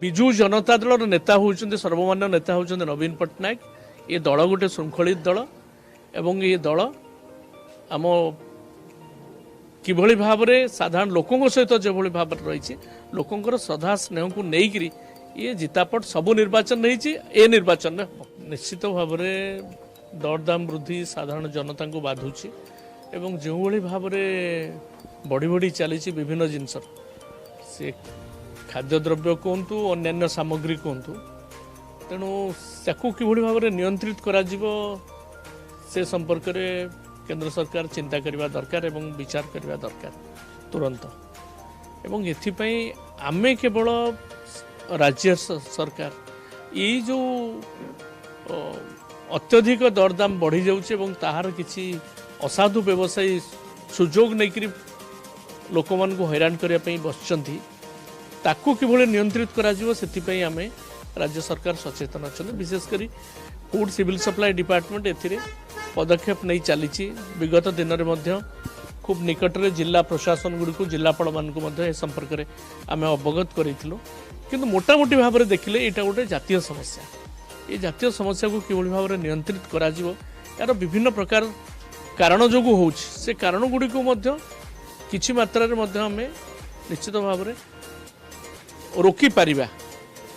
ବିଜୁ ଜନତା ଦଳର ନେତା ହେଉଛନ୍ତି, ସର୍ବମାନ୍ୟ ନେତା ହେଉଛନ୍ତି ନବୀନ ପଟ୍ଟନାୟକ। ଏ ଦଳ ଗୋଟେ ଶୃଙ୍ଖଳିତ ଦଳ ଏବଂ ଏ ଦଳ ଆମ କିଭଳି ଭାବରେ ସାଧାରଣ ଲୋକଙ୍କ ସହିତ ଯେଭଳି ଭାବରେ ରହିଛି, ଲୋକଙ୍କର ଶ୍ରଦ୍ଧା ସ୍ନେହକୁ ନେଇକରି ଇଏ ଜିତାପଟ ସବୁ ନିର୍ବାଚନ ହେଇଛି, ଏ ନିର୍ବାଚନରେ ହେବ। ନିଶ୍ଚିତ ଭାବରେ ଦରଦାମ ବୃଦ୍ଧି ସାଧାରଣ ଜନତାଙ୍କୁ ବାଧୁଛି ଏବଂ ଯେଉଁଭଳି ଭାବରେ ବଢ଼ି ବଢ଼ି ଚାଲିଛି ବିଭିନ୍ନ ଜିନିଷର, ସେ ଖାଦ୍ୟଦ୍ରବ୍ୟ କୁହନ୍ତୁ, ଅନ୍ୟାନ୍ୟ ସାମଗ୍ରୀ କୁହନ୍ତୁ, ତେଣୁ ତାକୁ କିଭଳି ଭାବରେ ନିୟନ୍ତ୍ରିତ କରାଯିବ ସେ ସମ୍ପର୍କରେ କେନ୍ଦ୍ର ସରକାର ଚିନ୍ତା କରିବା ଦରକାର ଏବଂ ବିଚାର କରିବା ଦରକାର ତୁରନ୍ତ। ଏବଂ ଏଥିପାଇଁ ଆମେ କେବଳ ରାଜ୍ୟ ସରକାର ଏଇ ଯେଉଁ ଅତ୍ୟଧିକ ଦରଦାମ ବଢ଼ିଯାଉଛି ଏବଂ ତାହାର କିଛି ଅସାଧୁ ବ୍ୟବସାୟୀ ସୁଯୋଗ ନେଇକରି ଲୋକମାନଙ୍କୁ ହଇରାଣ କରିବା ପାଇଁ ବସିଛନ୍ତି, ତାକୁ କିଭଳି ନିୟନ୍ତ୍ରିତ କରାଯିବ ସେଥିପାଇଁ ଆମେ ରାଜ୍ୟ ସରକାର ସଚେତନ ଅଛନ୍ତି। ବିଶେଷ କରି ଫୁଡ୍ ସିଭିଲ୍ ସପ୍ଲାଏ ଡିପାର୍ଟମେଣ୍ଟ ଏଥିରେ ପଦକ୍ଷେପ ନେଇ ଚାଲିଛି। ବିଗତ ଦିନରେ ମଧ୍ୟ ଖୁବ୍ ନିକଟରେ ଜିଲ୍ଲା ପ୍ରଶାସନ ଗୁଡ଼ିକୁ, ଜିଲ୍ଲାପାଳମାନଙ୍କୁ ମଧ୍ୟ ଏ ସମ୍ପର୍କରେ ଆମେ ଅବଗତ କରିଥିଲୁ। କିନ୍ତୁ ମୋଟାମୋଟି ଭାବରେ ଦେଖିଲେ ଏଇଟା ଗୋଟେ ଜାତୀୟ ସମସ୍ୟା। ଏ ଜାତୀୟ ସମସ୍ୟାକୁ କିଭଳି ଭାବରେ ନିୟନ୍ତ୍ରିତ କରାଯିବ, ଏହାର ବିଭିନ୍ନ ପ୍ରକାର କାରଣ ଯୋଗୁଁ ହେଉଛି, ସେ କାରଣ ଗୁଡ଼ିକୁ ମଧ୍ୟ କିଛି ମାତ୍ରାରେ ମଧ୍ୟ ଆମେ ନିଶ୍ଚିତ ଭାବରେ ରୋକିପାରିବା,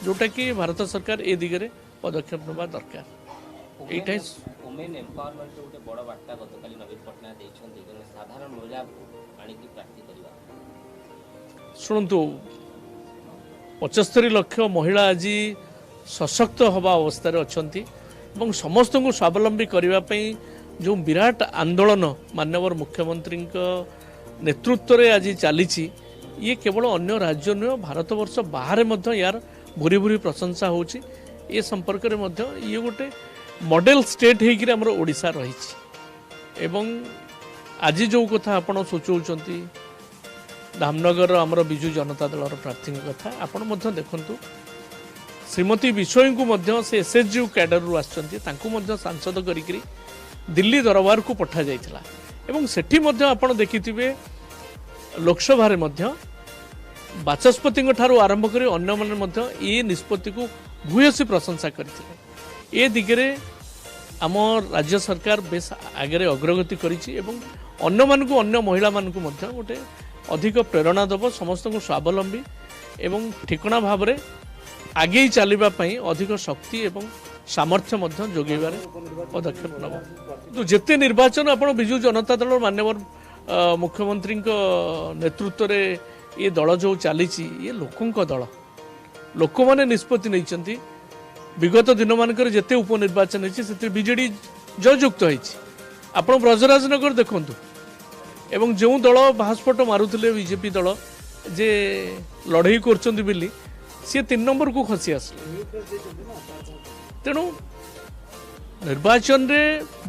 ଯେଉଁଟାକି ଭାରତ ସରକାର ଏ ଦିଗରେ ପଦକ୍ଷେପ ନେବା ଦରକାର। ଏଇଟା ଓମେନ୍ ଏମ୍ପାୱାରମେଣ୍ଟର ଗୋଟେ ବଡ଼ ବାର୍ତ୍ତା ଗତକାଲି ନବୀନ ପଟ୍ଟନାୟକ ଦେଇଛନ୍ତି, ଜଣେ ସାଧାରଣ ମହିଳାକୁ ଆଣିକି ପ୍ରାର୍ଥୀ କରିବା। ଶୁଣନ୍ତୁ, 75 ଲକ୍ଷ ମହିଳା ଆଜି ସଶକ୍ତ ହେବା ଅବସ୍ଥାରେ ଅଛନ୍ତି ଏବଂ ସମସ୍ତଙ୍କୁ ସ୍ୱାବଲମ୍ବୀ କରିବା ପାଇଁ ଯେଉଁ ବିରାଟ ଆନ୍ଦୋଳନ ମାନ୍ୟବର ମୁଖ୍ୟମନ୍ତ୍ରୀଙ୍କ ନେତୃତ୍ୱରେ ଆଜି ଚାଲିଛି, ଇଏ କେବଳ ଅନ୍ୟ ରାଜ୍ୟ ନୁହେଁ, ଭାରତବର୍ଷ ବାହାରେ ମଧ୍ୟ ୟାର ଭୁରି ଭୁରି ପ୍ରଶଂସା ହେଉଛି। ଏ ସମ୍ପର୍କରେ ମଧ୍ୟ ଇଏ ଗୋଟେ ମଡେଲ ଷ୍ଟେଟ୍ ହେଇକରି ଆମର ଓଡ଼ିଶା ରହିଛି। ଏବଂ ଆଜି ଯେଉଁ କଥା ଆପଣ ସୂଚଉଛନ୍ତି ଧାମନଗରର ଆମର ବିଜୁ ଜନତା ଦଳର ପ୍ରାର୍ଥୀଙ୍କ କଥା, ଆପଣ ମଧ୍ୟ ଦେଖନ୍ତୁ, ଶ୍ରୀମତୀ ବିଷୋୟୀଙ୍କୁ ମଧ୍ୟ ସେ ଏସ୍ ଏଚ୍ ଜି କ୍ୟାଡରରୁ ଆସିଛନ୍ତି, ତାଙ୍କୁ ମଧ୍ୟ ସାଂସଦ କରିକିରି ଦିଲ୍ଲୀ ଦରବାରକୁ ପଠାଯାଇଥିଲା ଏବଂ ସେଠି ମଧ୍ୟ ଆପଣ ଦେଖିଥିବେ ଲୋକସଭାରେ ମଧ୍ୟ ବାଚସ୍ପତିଙ୍କ ଠାରୁ ଆରମ୍ଭ କରି ଅନ୍ୟମାନେ ମଧ୍ୟ ଏ ନିଷ୍ପତ୍ତିକୁ ଭୂୟସୀ ପ୍ରଶଂସା କରିଥିଲେ। ଏ ଦିଗରେ ଆମ ରାଜ୍ୟ ସରକାର ବେଶ ଆଗରେ ଅଗ୍ରଗତି କରିଛି ଏବଂ ଅନ୍ୟମାନଙ୍କୁ, ଅନ୍ୟ ମହିଳାମାନଙ୍କୁ ମଧ୍ୟ ଗୋଟେ ଅଧିକ ପ୍ରେରଣା ଦେବ, ସମସ୍ତଙ୍କୁ ସ୍ୱାବଲମ୍ବୀ ଏବଂ ଠିକଣା ଭାବରେ ଆଗେଇ ଚାଲିବା ପାଇଁ ଅଧିକ ଶକ୍ତି ଏବଂ ସାମର୍ଥ୍ୟ ମଧ୍ୟ ଯୋଗାଇବାରେ ପଦକ୍ଷେପ ନେବ। କିନ୍ତୁ ଯେତେ ନିର୍ବାଚନ ଆପଣ ବିଜୁ ଜନତା ଦଳର ମାନ୍ୟବର ମୁଖ୍ୟମନ୍ତ୍ରୀଙ୍କ ନେତୃତ୍ୱରେ ଏ ଦଳ ଯେଉଁ ଚାଲିଛି, ଇଏ ଲୋକଙ୍କ ଦଳ, ଲୋକମାନେ ନିଷ୍ପତ୍ତି ନେଇଛନ୍ତି। ବିଗତ ଦିନମାନଙ୍କରେ ଯେତେ ଉପନିର୍ବାଚନ ହେଇଛି ସେଥିରେ ବିଜେଡି ଜୟଯୁକ୍ତ ହେଇଛି। ଆପଣ ବ୍ରଜରାଜନଗର ଦେଖନ୍ତୁ ଏବଂ ଯେଉଁ ଦଳ ବାହାସ୍ଫୋଟ ମାରୁଥିଲେ ବିଜେପି ଦଳ ଯେ ଲଢ଼େଇ କରୁଛନ୍ତି ବୋଲି, ସିଏ 3 ନମ୍ବରକୁ ଖସି ଆସିଲେ। ତେଣୁ ନିର୍ବାଚନରେ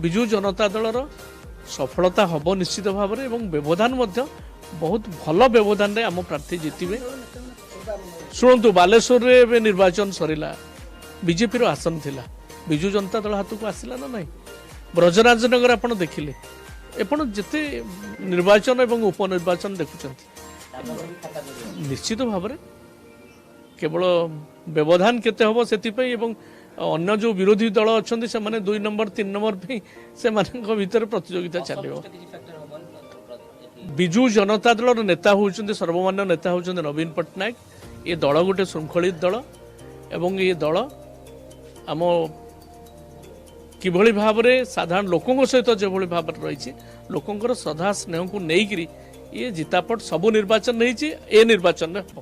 ବିଜୁ ଜନତା ଦଳର ସଫଳତା ହେବ ନିଶ୍ଚିତ ଭାବରେ ଏବଂ ବ୍ୟବଧାନ ମଧ୍ୟ ବହୁତ ଭଲ ବ୍ୟବଧାନରେ ଆମ ପ୍ରାର୍ଥୀ ଜିତିବେ। ଶୁଣନ୍ତୁ, ବାଲେଶ୍ୱରରେ ଏବେ ନିର୍ବାଚନ ସରିଲା, ବିଜେପିର ଆସନ ଥିଲା, ବିଜୁ ଜନତା ଦଳ ହାତକୁ ଆସିଲା ନା ନାହିଁ? ବ୍ରଜରାଜନଗର ଆପଣ ଦେଖିଲେ, ଆପଣ ଯେତେ ନିର୍ବାଚନ ଏବଂ ଉପନିର୍ବାଚନ ଦେଖୁଛନ୍ତି ନିଶ୍ଚିତ ଭାବରେ କେବଳ ବ୍ୟବଧାନ କେତେ ହେବ ସେଥିପାଇଁ ଏବଂ ଅନ୍ୟ ଯେଉଁ ବିରୋଧୀ ଦଳ ଅଛନ୍ତି ସେମାନେ 2 ନମ୍ବର 3 ନମ୍ବର ପାଇଁ ସେମାନଙ୍କ ଭିତରେ ପ୍ରତିଯୋଗିତା ଚାଲିବ। ବିଜୁ ଜନତା ଦଳର ନେତା ହେଉଛନ୍ତି, ସର୍ବମାନ୍ୟ ନେତା ହେଉଛନ୍ତି ନବୀନ ପଟ୍ଟନାୟକ। ଏ ଦଳ ଗୋଟେ ଶୃଙ୍ଖଳିତ ଦଳ ଏବଂ ଏ ଦଳ ଆମ କିଭଳି ଭାବରେ ସାଧାରଣ ଲୋକଙ୍କ ସହିତ ଯେଭଳି ଭାବରେ ରହିଛି, ଲୋକଙ୍କର ଶ୍ରଦ୍ଧା ସ୍ନେହକୁ ନେଇକରି ଇଏ ଜିତାପଟ ସବୁ ନିର୍ବାଚନ ହେଇଛି, ଏ ନିର୍ବାଚନରେ ହେବ।